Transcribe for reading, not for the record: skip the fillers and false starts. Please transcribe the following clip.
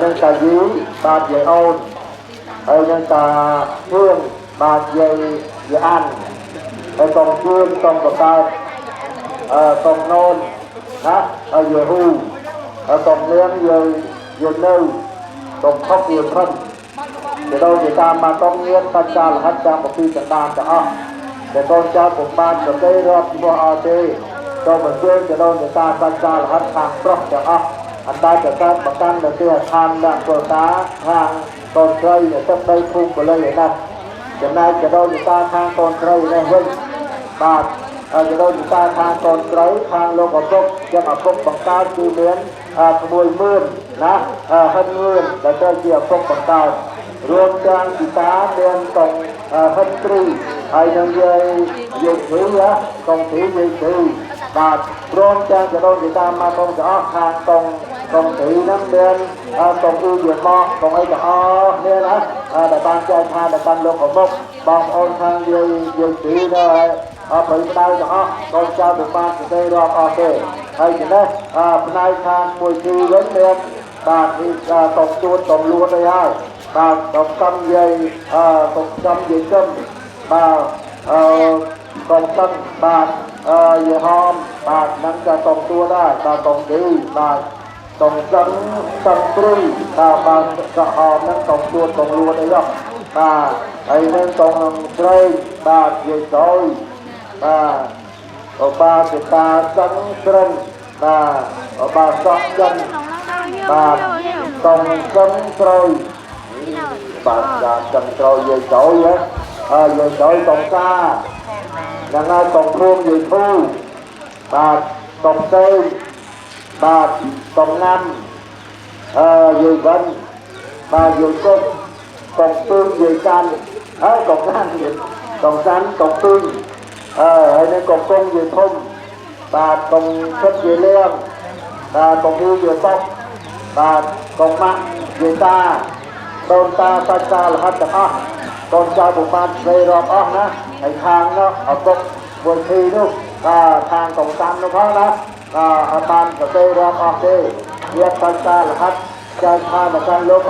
នឹងតាយីបាទយាយអូនហើយនឹងតាហឿងបាទយាយយាយអានហើយកងជឿនកងបកើតអឺកងណូនណាហើយយាយហ៊ូហើយកងលៀងយាយយាយនៅកងខុកយាយផិន ទៅដល់គេតាមមកកងញៀនបច្ចាលហិតតាមពីកណ្ដាលទាំងអស់តែកូនចៅពុំបានសតិរាប់ឈ្មោះអត់ទេចូលមកជើងទៅដល់ទៅតាមបច្ចាលហិតខាងប្រុសទាំងអស់អន្តរកើតបកាន់នៅទីឋានអ្នកពលតាខាងកូនស្រីនៅទឹកដីភូមិបល័យឯនោះចំណែកទៅដល់តាខាងកូនស្រីនេះវិញបាទទៅដល់តាខាងកូនស្រីខាងលោកឪពុកចឹងឪពុកបង្កើតគឺមានក្មួយមឿនណាហិនមឿនដែលត្រូវជាឪពុកបង្កើតរួមទាំងពីតាមានកងហិនទ្រីហើយនឹងយាយយាយធីកងធីយាយធីបាទព្រមទាំងចដូនពីតាមកកងទាំងអស់ខាងកងកងធីហ្នឹងមានកងអ៊ូយាមកកងអីទាំងអស់នេះណាដែលបានចែកឋានដល់កាន់លោកឪពុកបងប្អូនខាងយាយយាយធីនៅអត់ប្រយដៅទាំងអស់កូនចៅពុំបានសរសេររាប់អស់ទេហើយចំណេះផ្នែកខាងមួយធីវិញមានបាទនេះកងជួនកងលួនអីហើយបាទកងកំយាយកងកំយាយកឹមបាទអឺកងតឹងបាទអឺយាយហមបាទនឹងក៏កងទួដែរបាទកងឌីបាទកងសឹងសឹងព្រុយបាទបាទកហមនឹងកងទួកងលួនអីនោះបាទហើយនឹងកងស្រីបាទយាយតយបាទអបាសិតាសឹងស្រិនបាទអបាសក់ចិនបាទកងសឹងស្រុយបាទចាសឹងស្រុយយាយតយហ៎ហើយយាយតយកងសាហ្នឹងហើយកងភួងយាយភូបាទកងសេងបាទកងណាំអឺយាយវិនបាទយាយគុកកងពឹងយាយកាន់ហើយកងសានកងសានកងពឹងអឺហើយនឹងកងគង់យាយធំបាទកងឈុតយាយលៀងបាទកងអ៊ូយាយតុកបាទកងម៉ាក់យាយតាដូនតាសាច់តាលហិតទាំងអស់កូនចៅពុំបានស្រីរាប់អស់ណាហើយខាងនោះឪពុកមួយធីនោះបាទខាងកងតាំនោះផងណាបាទអត់បានសរសេររាប់អស់ទេវាសាច់តាលហិតចែកឋានដល់លោក